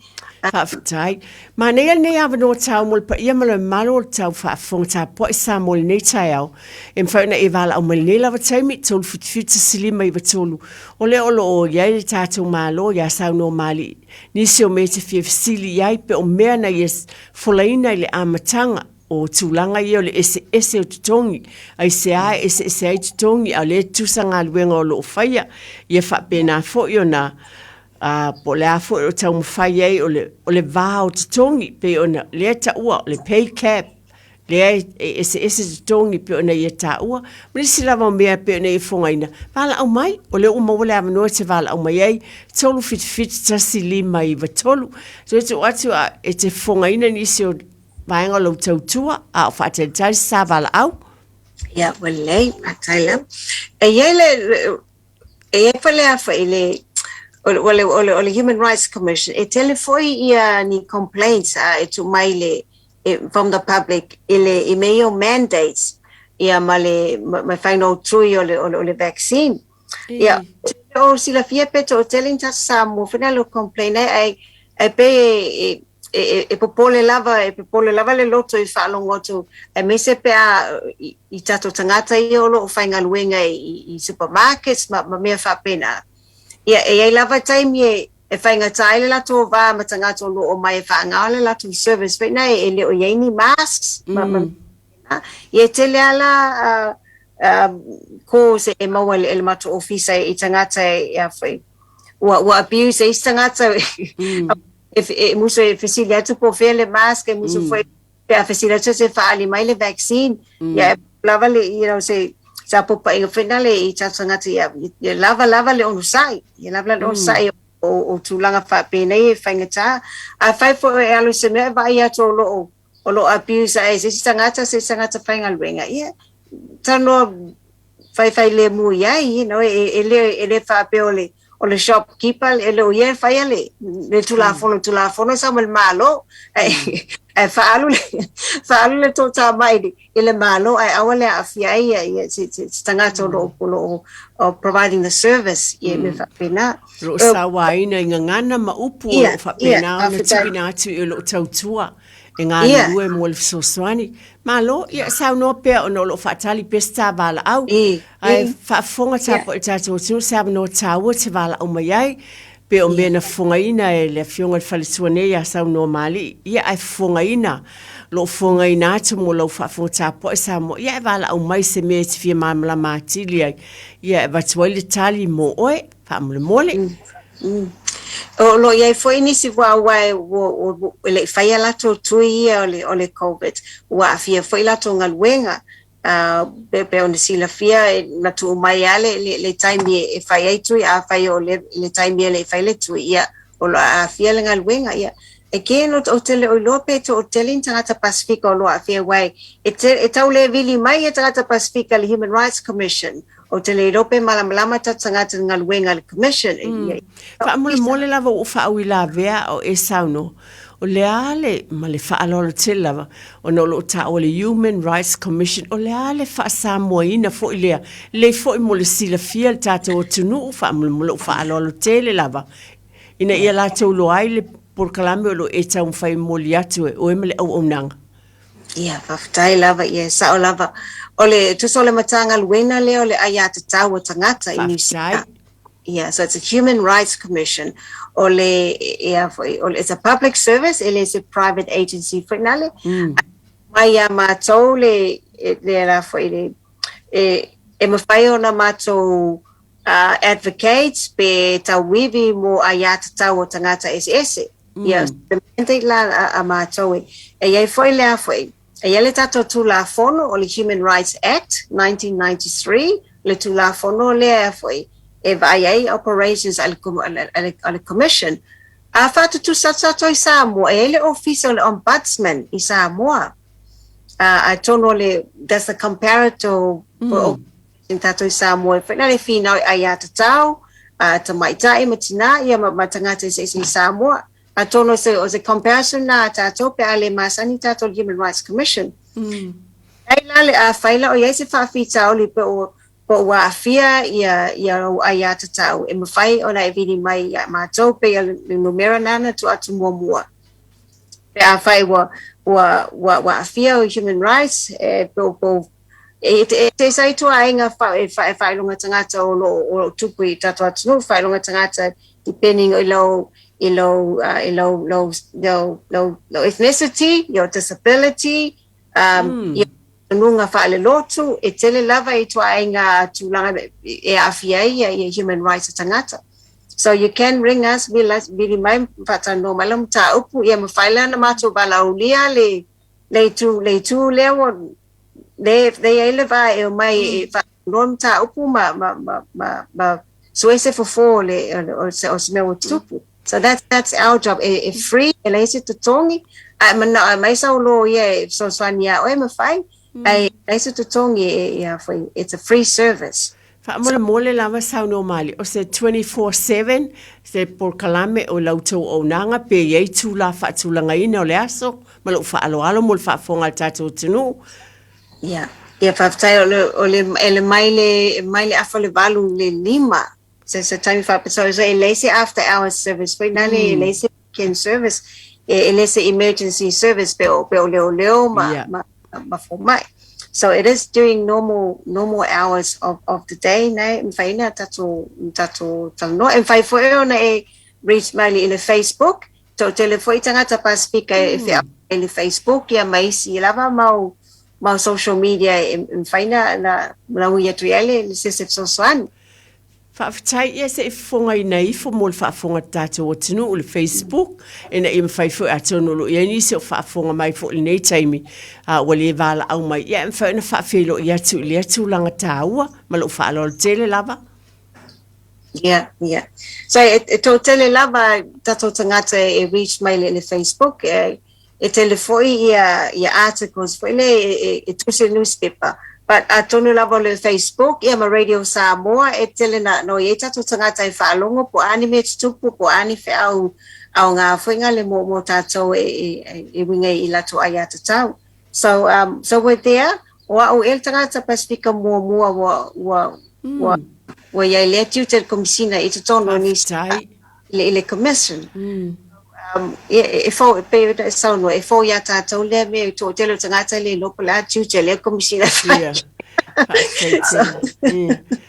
Faafetai. Manaia lenei avanoa tau mo le paia ma le mamalu o le tau faafofoga tapuai Samoa i lenei taeao. E mafai ona e valaau mai lenei lava taimi, 377 159. O lea o lo o i ai le tatou Malo ia saunoa malie nisi o mea e te fia fesili i ai pe o mea na ia folaina i le amataga o tulaga ia o le eseese o totogi, aisea e eseese ai totogi a o lea e tutusa galuega o lo o faia, ia faapena foi ona ā, po o le a foi o taumafai ai o le, o le va o totogi, pei ona lea e taua o le pay gap, lea e eseese totogi pei ona ia taua, ma nisi lava o mea pei ona ia fofogaina, valaau mai, o lea ua maua le avanoa e te valaau mai ai, 377 1593. Toe tuu atu a e te fofogaina nisi o vaega o lau tautua, a o faatalitali se sa valaau. Ia, ua lelei, faafetai lava. E i ai le, E i ai foi le afa i le o le, o le, o le, o le Human Rights Commission, e tele foi ia ni complaints a e tuu mai le e, from the public i le i mea ia o mandates ia ma le ma, ma faigautu o le, o le, o le vaccine. Ia, o silafia pe toatele ni tagata Samoa foi na le complain ai, ai, ai pe e, e, e, e popole lava, e popole lava le loto i faalogo atu, aemaise pe a i, i tatou tagata ia o lo o faigaluega i, i supermarkets ma, ma mea faapena. Ia, e i ai lava taimi e, e faigata ai le latou va ma tagata o lo o omai e faaaoga le latou service foi na e, e le o i ai ni masks ma, ma mm. Ia, e tele lava la uh, uh, calls e maua e le matou ofisa i tagata e, e foi, ua, ua abuse e isi tagata e, e musu e fesili atu po o fea le mask, e musu foi pe a fesili atu se faaali mai le vaccine. Ia e lava le, you know, se sapopaiga foi na le i tatou tagata ia, ia lava lava le onosai, ia lava le onosai o, o tulaga faapenei e faigata. Afai foi e alu i se mea e vaai atu o lo o o lo o abuse e se isi tagata, se isi tagata faigaluega, ia talanoa faifailemu i ai, you know, e, e, le, e le faapea o le, o le shopkeeper, e le o ia e faia le, le tulafono, tulafono e sau mai le Malo, ae, ae faaalu le, faaalu le toatamai i le, i le Malo, ae aua le aafia ai ia, ia se, se, se tagata o lo o, o lo o, o providing the service, ia mea faapena. O lo o sauaina i gagana ma upu o lo o faapena ona tuuina atu i o lo o tautua e galulue mo le fesoasoani. Malo, ia saunoa pea ona o lo o faatali pea se ta valaau. Ae faafofoga tapuai i le tatou atunuu se avanoa taua te valaau mai ai, pe o mea na fofogaina e le Afioga i le Faletua nei ia Saunoa Maali'i, ia ae fofogaina, o lo o fofogaina atu mo lau faafofoga tapuai Samoa, ia ae valaau mai se mea e te fia malamalama atili ai, ia e avatu ai le tali mo oe, faamolemole. O lo o i ai foi nisi aua e e le i faia latou tui ia o le, o le Covid, ua aafia foi latou galuega. Uh, pe, pe ona silafia e, na tuu mai lava le, le, le taimi e, e fai ai tui, afai o le, le taimi e le i fai le tui, ia, o lo o aafia le galuega, ia. Again, ou te le o iloa pe toatele ni tagata Pasifika o lo o aafia aua e, te, e tau le vili mai ia tagata Pasifika le Human Rights Commission. Ou te le iloa pe malamalama tatou tagata i le galuega a le Commission. Mm. Faamolemole lava ua ou faauilavea a o e saunoa, o le a le, ma le faaaloalo tele lava, ona o lo o taua le Human Rights Commission, o le a le faa-Samoaina foi lea, lelei foi mo le silafia e le tatou atunuu, faamolemole lou faaaloalo tele lava, ina ia latou iloa ai le polokalame o lo o e taumafai e momoli atu e oe ma le auaunaga. Ia, faafetai lava, ia, e sao lava. O le, tusa o le Matagaluega lea o le Aiatatau a Tagata i Niu Sila. Yeah, so it's a Human Rights Commission. O le, ia foi, o le, it's a public service, e le se private agency foi nale. Mai ia matou le, le la foi le, e, e mafai ona matou advocate pe tauivi mo aiatatau o tagata eseese. Ia, the mandate la a, a matou e, e i ai foi le a foi, e i ai le tatou Tulafono o le Human Rights Act 1993, le Tulafono lea foi e vaai ai operations a le, a le, a le Commission. A faatutusa atu tatou i Samoa, e i ai le Ofisa o le Ombudsman i Samoa. Atonu o le, that's the comparative mm. tatou i Samoa e whai le whinau ai a tatau, a tamaitai ma tina ia ma, ma tagata eseese i Samoa. Atonu o se comparison lena a tatou pe a le masani tatou i le Human Rights Commission. Ai la le afai la o i ai se faafitauli pe o po ua aafia ia ia lou aiatatau e mafai ona e vili mai ia matou pei o le numera lena na tuu atu muamua. Pe afai ua ua ua ua aafia ou human rights e po po e e te sai ituaiga fa e fa faailoga tagata o lo o lo o tupu i tatou atunuu, faailoga tagata depending i lou i lou i lou lou lou lou lou ethnicity, your disability, ia talitonuga faalelotu, e tele lava ituaiga tulaga e aafia ai ia human rights a tagata. So you can ring us, vili mai ma faatalanoa mai lau mataupu, ia mafai la ona matou valaaulia le le itu le itu lea ua le le i ai le va e omai e faatalanoa le mataupu ma ma ma ma ma sue se fofo o le o se o se mea ua tupu. So that's that's our job. E, e free, e leai se totogi, a e manao e aumai sau loia e fesoasoani iā oe, e mafai, ae leai se totogi e, e a foi, it's a free service. Faamolemole lava saunoa malie, o se 24/7 se polokalame o la outou auaunaga pe i ai itula faatulagaina o le aso ma lou faaaloalo mo le faafofoga a le tatou atunuu. Ia, ia faafetai o le, o le, e le mai le, mai le afa o le 8 i le 5 Se se taimi faapitoa so e leai se after hours service foi lale e leai se weekend service e, e leai se emergency service pe o pe o leoleo ma yeah. ma, ma fomai. So it is during normal normal hours of, of the day nei mawhai ina tatou tatou talanoa e mawhai foi ona e reach mai i le Facebook toatele foi tagata Pasifika e feaoai i le Facebook ia ma isi lava mau mau social media e mawhai na na na ui atu i ai le se se fesoasoani. Faafetai ia se i fofogaina ifo mo le faafofoga a le tatou atunuu i le Facebook ina ia mafai foi atonu o lo o i ai nisi o faafofoga mai foi i lenei taimi a ua le valaau mai ia e mafai ona faafeiloai atu i lea tulaga taua ma lou faaaloalo tele lava. Yeah, yeah. So e, e toatele lava tatou tagata e reach mai le, le Facebook e, e tele foi ia, ia articles foi le e, e, e tusi le newspaper. But atonu lava o le Facebook ia ma Radio Samoa e tele na no i ai tatou tagata e faalogo po o a ni mea tutupu po o a ni feau aoga foi ngale mo, mo tatou e, e, e, e uiga i latou aiatatau. So, um, so we're there. O a'u ea le tagata Pasifika muamua ua, ua, mm. ua, ua iai lea tiute le Komisina i totonu o nisi i le, i le Commission. Mm. Um, e, e, e fou, e pei ona e saunoa, e fou iā tātou lea mea i toatele o tagata e le iloa po o le a tiute a lea Komisina e fai. Yeah. Faafetai tele. Mm.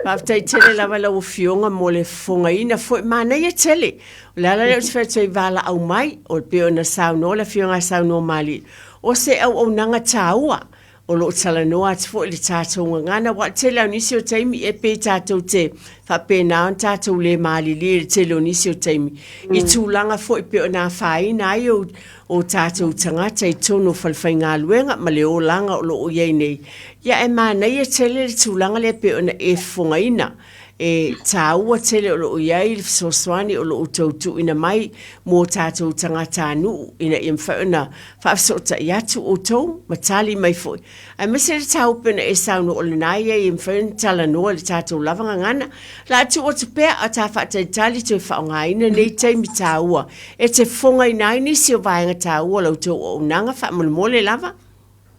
Faafetai tele lava lau Afioga mo le fofogaina foi. Manaia tele. O le ala lea ou te fai atu ai valaau mai, o pei ona saunoa le Afioga ia Saunoa Malie, o se auaunaga taua o lo o talanoa atu foi i le tatou gagana, aua o le tele lava o nisi o taimi e pei tatou te faapena ona tatou le malilie i le tele o nisi o taimi i tulaga foi pei ona afaina ai o, o tatou tagata i totonu o falefaigaluega ma le olaga o lo o i ai nei. Ia ae manaia tele le tulaga lea pei ona e fofogaina. E tāua tele o lo o i ai le fesoasoani o lo o outou tuuina mai mō tātou tagatanuu ina ia mafai ona faafesootai atu outou ma tali mai foi. Aemaise le tāua pei ona e saunoa o lena ia e mafai ona talanoa i le tātou lava gagana. O le a tuu atu pea a tā faatalitali toe faaaogaina nei taimi tāua e te fofogaina ai nisi o vaega tāua o la outou auaunaga faamolemole lava.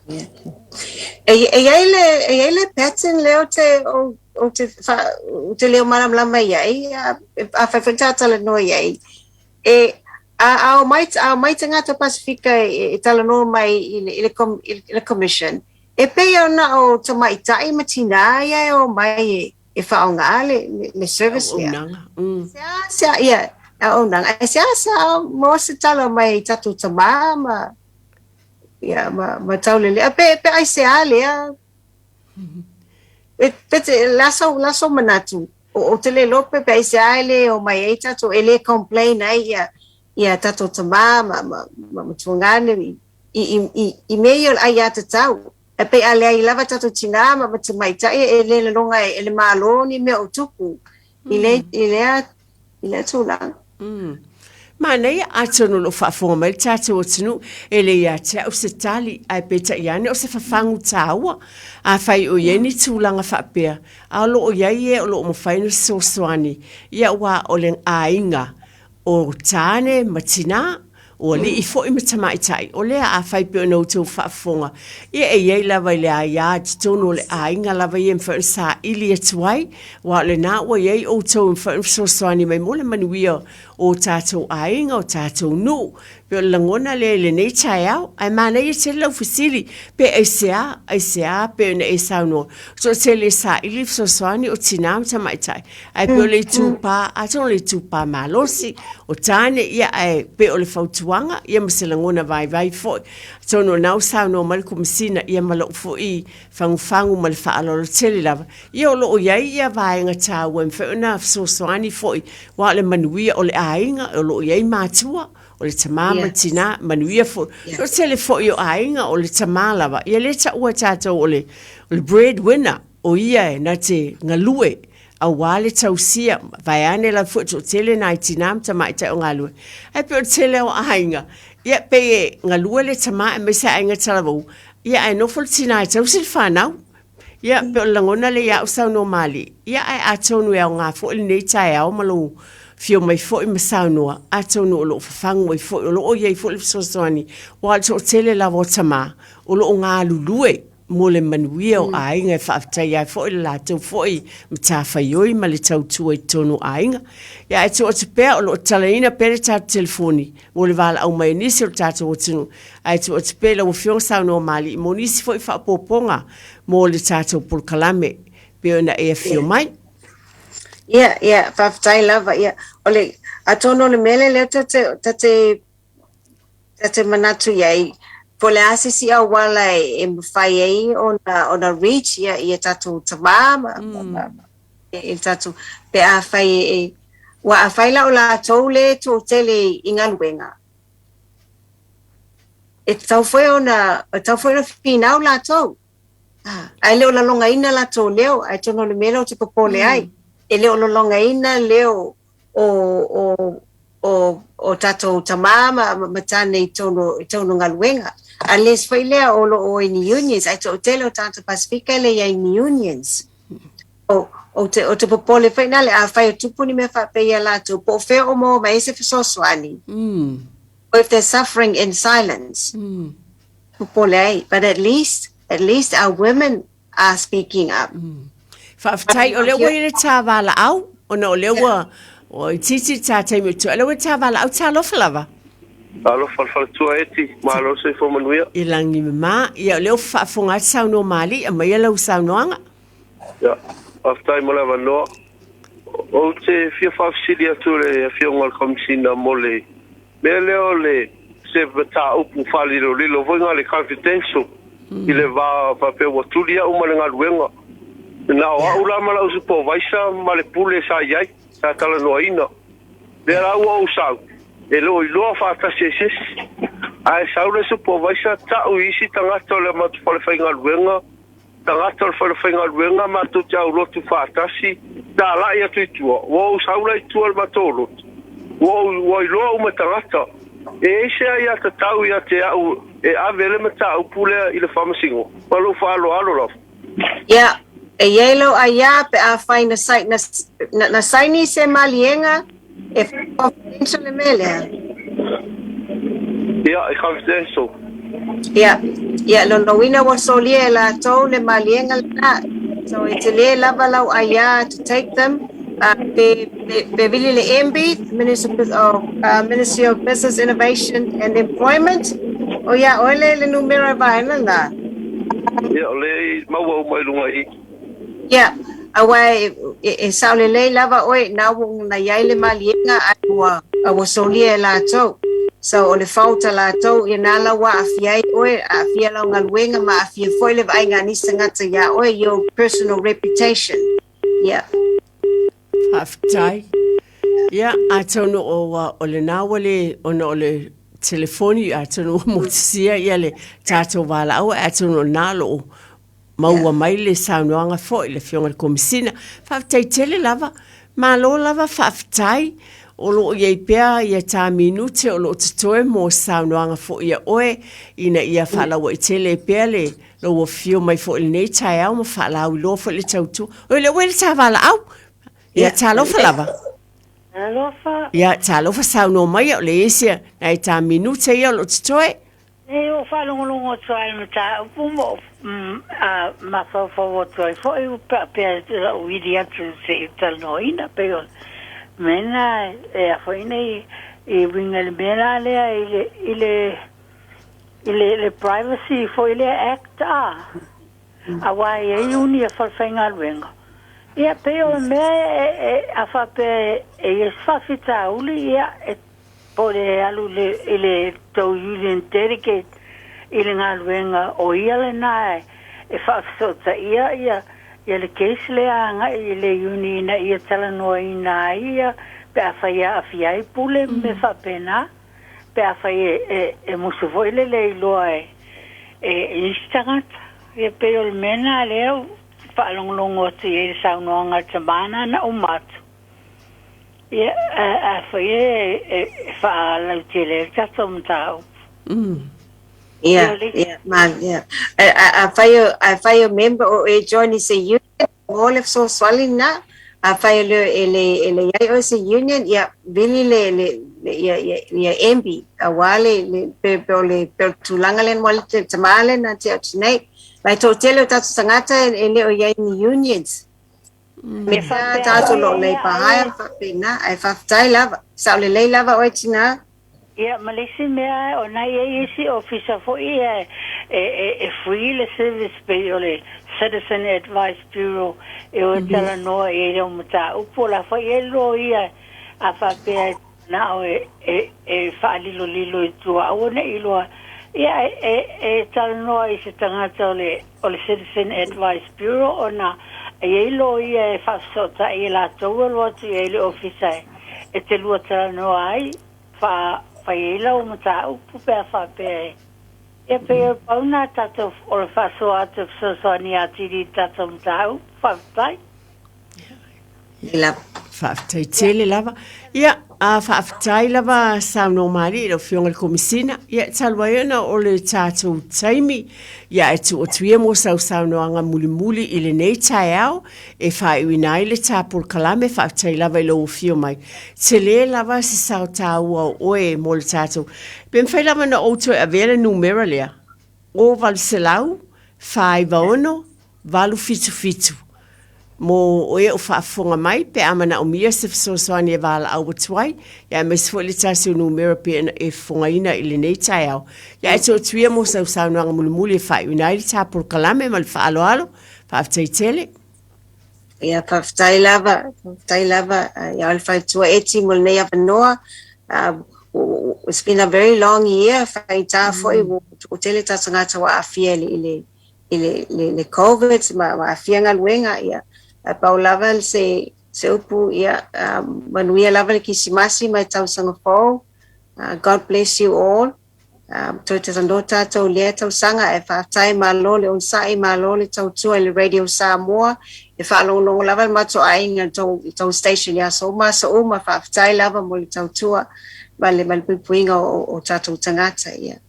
E, e i ai le, e i ai le pattern lea o te, o, o te, wha, o te leo malamalama i ai, a, a whai whai talanoa i ai. E, a, a o mai, a o mai tagata Pasifika e, e talanoa mai i le, i le, com, i le commission, e pei ona o tamaitai ma tinā ia e o mai e, e whaonga le, le, le service lea. Auaunaga. Mm. Se a, se a, ia, auaunaga. E se a, se a, mo se tala mai i tatou tamā ma, Ia, ma, ma taulelea. Pe, pe aisea lea? Pe, pe te, la sau, la sau manatu. O, o te le iloa pe, pe aisea e le omai ai tatou, e le complain ai ia, ia tatou tamā ma, ma, ma, ma tuagane i, i, i, i, i mea ia o le aiatatau. E pei a leai lava tatou tinā ma, ma tamaitai e le laloga e, e le Malo ni mea o tupu i le, i lea i lea tulaga. Mm. Manaia, atonu o lo o faafofoga mai le tatou atunuu, e le ia te au se tali, ae peitai ane o se fafagu taua. Afai o i ai ni tulaga faapea, a o lo o i ai e o lo o mafai ona fesoasoani, ia aua o le aiga, O tāne ma tinā, o alii foi ma tamaitai, o lea afai pei ona outou faafofoga, ia e i ai lava i le aia i totonu o le aiga lava ia e mafai ona saili atu ai, aua o lena ua i ai outou e mafai ona fesoasoani mai mo le manuia o tatou aiga, o tatou nuu. Pei o le lagona lea i lenei taeao. Ae manaia tele lau fesili, pe aisea, aisea pei ona e saunoa, toatele e saili fesoasoani o tinā ma tamaitai, Ae pei o le itupa, atonu o le itupa malosi, o tāne, ia, ae pei o le fautuaga, ia ma se lagona vaivai foi. Atonu o lena ua saunoa mai le Komesina, ia ma lou foi fagufagu ma le faaaloalo tele lava, ia o lo o i ai ia vaega taua e mafai ona fesoasoani foi, aua o le manuia o le aiga, o lo o i ai matua, o le tamā ma le tinā, manuia foi. O le tele foi o aiga o le tamā lava, ia lea e taua e tatou o le breadwinner, o ia e na te galue auā le tausia, vaeane lava foi toatele nai tinā ma tamaitai o galue. Ae pei o le tele o aiga, ia pei e galue le tamā aemaise aiga talavou, ia ae nofo le tinā e tausi le fanau. Ia pei o le lagona lea ia au saunoa malie, ia ae atonu e aoga foi lenei taeao ma lou afio mai foi ma saunoa, atonu o lo o fafagu ai foi, o lo o i ai foi le fesoasoani, aua o le toatele lava o tamā o lo o galulue mo le manuia o aiga e faafetaia ai foi le latou foi matafaioi ma le tautua i totonu o aiga. Ia ae tuu atu pea o lo o tatalaina pea le tatou telefoni mo le valaau mai o nisi o le tatou atunuu. Ae tuu atu pea i lau Afioga saunoa Malii mo nisi foi faaopoopoga mo le tatou polokalame pei ona e afio mai. Ia, ia, faafetai lava. Ia, o le, atonu o le mea lea ta te, ta te Ta te manatu i ai, po o le a se isi auala e mafai ai ona, ona reach ia, ia tatou tamā ma, mm. ma, ma, e, e tatou, pe afai e, e, ua afai la o latou le toatele i galuega, e tatau foi ona, e tatau foi ona finau latou. Ah, ae le o lalogaina latou leo, ae atonu o le mea lea ou te popole ai, e le o lalogaina leo o, o, o, o tatou tamā ma, ma tāne i tonu, i tonu galuega. Unless foi lea o lo o i ni unions, ae toatele o tagata Pasifika e le i ai ni unions. O, o te, o te popole foi nā le afai o tupu ni mea faapea ia latou, po o fea o maua mai ai se fesoasoani. Or if they're suffering in silence. Popole ai. But at least, at least our women are speaking up. Faafetai, o lea ua i le tā valaau, ona o lea ua ua itiiti le tā taimi o tua. O lea ua i le tā valaau, talofa lava. Alofa le faletua Eti, malo le soifua manuia. I lagi mama, ia o lea ua faafofoga atu saunoa Malii, aumaia lau saunoaga. Ia, faafetai mo le avanoa. Ou te fia faafesili atu i le Afioga i le Komesina mo le mea lea o le se mataupu faalilolilo foi na le confidential i le va faapea ua tuli au ma le galuega. Na o au la ma lau supervisor ma le pule sa i ai, sa talanoaina. Lea la ua ou sau, e le o iloa faatasi ai se isi. Ae sau le supervisor tau i isi tagata o le matou falefaigaluega tagata o le falefaigaluega matou te aulotu faatasi, talai atu i tua, ua ou sau la i tua i le matou lotu, ua ou, ua iloa uma e tagata, e i ai se aiatatau ia te au e ave le mataupu lea i le Faamasinoga? Ma lou faaaloalo lava. Ia, e i ai lau aiā pe afai na, na, na, na saini se maliega e confidential le mea lea. Ia, e confidential. Ia, ia lona uiga ua solia e latou le maliega lena. So e tele lava lau aiā to take them pe, pe, pe vili le MB, Ministry of, Ministry of Business Innovation and Employment, o ia oe le, le numera vaena na. Ia, o lea i maua uma i luga i i. Ia, aua e, e, e sao lelei lava oe, na ua na i ai le maliega ae ua, a ua solia e latou. So o le fault a latou, ia na la ua aafia ai oe, aafia lau galuega ma aafia foi le vaaiga a nisi tagata iā oe, your personal reputation. Ia. Faafetai. Ia, atonu o, o lena ua le, ona o le telefoni, atonu ua motusia ia le tatou valaau, ae atonu o lena o lo o maua mai le saunoaga foi le Afioga i le Komesina. Faafetai tele lava, malo lava faafetai, o lo o i ai pea ia ta minute o lo o totoe mo saunoaga foi a oe ina ia faalauaitele ai pea le lou afio mai foi i lenei taeao ma faalauiloa foi le tautua. Oi, o lea ua i le ta valaau. Ia, talofa lava. Talofa. Ia, talofa saunoa mai, o le isi nai ta minute ia o lo o totoe. E o faalogologo atu ai mataupu ma mafaufau atu ai foi pe a lau ili atu se i talanoaina pei o mea na e afoina i uiga i le mea la lea i le i le Privacy foi lea Act a aua e i ai uni a falefaigaluega. Ia pei o le mea e a faapea e i ai se faafitauli ia e Po o le alu i le tou union delegate i le galuega o ia lena e faafesootaia ia ia le case lea agai i le uni ina ia talanoaina ai ia pe afai e aafia ai pule ma mea faapena pe afai e e musu foi lele e iloa e e isi tagata. Ia pei o le mea lena lea ua faalogologo atu i ai i le saunoaga a le tama lena na uma atu. Ia, a foi e faalautele ai le tatou mataupu. Ia, ia, ma, ia. Afai o, afai o member o e join i se union, mo le fesoasoani lena. Afai e le, e le, e le iai oe se union, ia, vili le, le, le ia, ia, ia MB, aua le, le, pe, pe o le, pe o le tulaga lea mo le tama lea na te atu nei. Mai toatele o tatou tagata e le o iai ni unions. Me faapea Tatou foi lo e lei ia pahae ai. faapena, ae faafetai lava. Sao lelei lava oe tina. Ia, ma le isi mea, o na i ai isi ofisa foi ia e, e, e free le service pei o le Citizen Advice Bureau e o e talanoa i ai lau mataupu. O la foi e i ai loia a faapea e manao e, e, e faalilolilo i tua aua ne i iloa. Ia, e, e, e talanoa i se tagata o le o le Citizen Advice Bureau ona e i ai loia e faafesootai e latou e alu atu i ai i le ofisa e te lua talanoa ai, faa, fai ai lau mataupu pe a faapea e Ia pei o le pau lena tatou o le faasoa atu e fesoasoani atili i le tatou mataupu. Faafetai. Lava. Faafetai tele lava. Ia, a faafetai lava saunoa malie i lau Afioga i le Komesina. Ia, talu ai ona o le tatou taimi, ia e tuu atu ia mo sau saunoaga mulimuli i lenei taeao e faaiuina ai le ta polokalame. Faafetai lava i lou afio mai. Tele lava se sao taua o oe mo le tatou. Pe mafai lava ona ou toe avea le numera lea, o 800 496 877 Mo oe o faafofoga mai pe a manaomia se fesoasoani e valaau atu ai, ia aemaise foi le tasi o numera pei ona e fofogaina i lenei taeao. Ia ae tuu ia mo sau saunoaga mulimuli e faaiuina ai le ta polokalame ma le faaaloalo. Faafetai tele. Ia, faafetai lava, faafetai lava ia le faletua Eti mo lenei avanoa. It's been a very long year, faigata foi ua tele tatou tagata ua aafia i le i le, le, le Covid ma, ma aafia galuega, ia, ae pau lava se, se upu, ia, manuia lava le Kisimasi ma le tausaga fou. God bless you all. Toe talanoa tatou i lea tausaga, ae faafetai malo le onosai, malo le tautua i le Radio Samoa. E faalogologo lava le matou aiga i le tou station i aso uma aso uma. Faafetai lava mo le tautua ma le, ma le puipuiga o, o tatou tagata. Ia.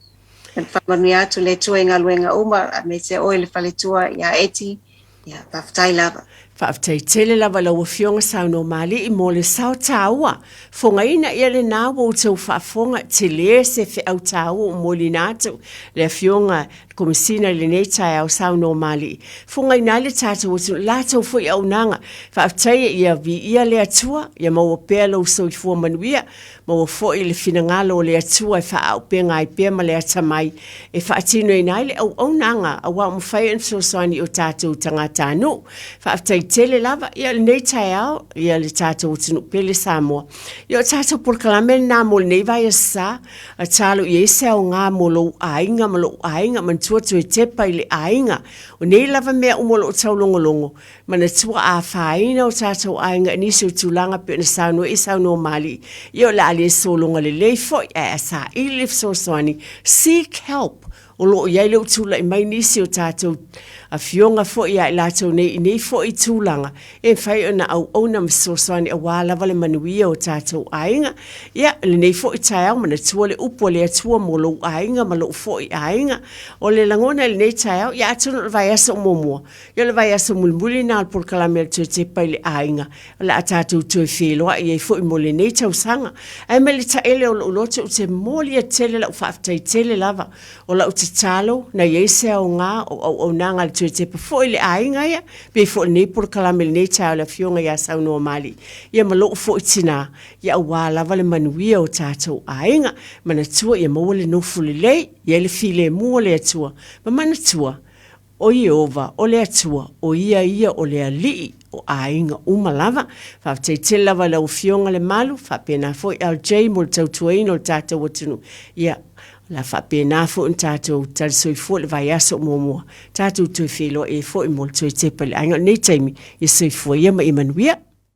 Faamanuia atu le Atua i galuega uma, aemaise oe le faletua ia Eti, ia faafetai lava. Faafetai tele lava i lau Afioga Saunoa Mali'i mo le sao taua. Fogaina ia lena ua outou faafofoga, tele se feau taua ua moliina atu le Afioga le Komesina i lenei taeao Saunoa Mali'i. Fogaina ai le tatou atunuu, latou foi auaunaga. Faafetai ia viia le Atua, ia maua pea lou soifua manuia Maua foi le finagalo o le Atua e faaauupega ai pea ma le atamai e faatinoina ai le auaunaga aua ua mafai ona fesoasoani i o tatou tagatanuu. Faafetai tele lava ia lenei taeao ia le tatou atunuu pele Samoa. Ia o tatou polokalame lena mo lenei vaiaso sa, a talo i ai se aoga mo lou aiga ma lou aiga, manatua toe tepa i le aiga. O nei lava mea uma o lo o taulogologo, Manatua a afaina o tatou aiga i nisi o tulaga pei ona saunoa i saunoa Malii, ia o le a le sologa lelei foi ae a saili le fesoasoani, seek help. O lo o i ai lea ua tulai mai nisi o tatou afioga foi ia i latou nei i nei foi tulaga e mafai ona auauna ma fesoasoani aua lava le manuia o tatou aiga. Ia, i lenei foi taeao, manatua le upu a le Atua mo lou aiga ma lou foi aiga. O le lagona i lenei taeao, ia atonu o le vaiaso muamua, ia o le vaiaso mulimuli lena o le polokalame a le Toe Tepa i le Aiga, o le a tatou toe feiloai ai foi mo lenei tausaga. Ae mai le taele o lou loto ou te molia tele lau faafetai tele lava. O lau tatalo, na i ai se aoga o auaunaga a le Toe Tepa foi i le aiga ia, pei foi o lenei polokalame i lenei taeao i le Afioga ia Saunoamali'i, ia ma lou foi tinā, ia aua lava le manuia o tatou aiga. Manatua ia maua le nofo lelei, i ai le filemu o le Atua, ma manatua, O Ieova, o le Atua, o Ia ia o le Alii o aiga uma lava. Faafetai tele lava i lau Afioga Lemalu, faapena foi LJ mo le tautuaina o le tatou atunuu. Ia, o le a faapena foi ona tatou tali soifua i le vaiaso muamua, tatou toe feiloai ai foi mo le toe tepa i le aiga. O lenei taimi, ia soifua ia ma ia manuia.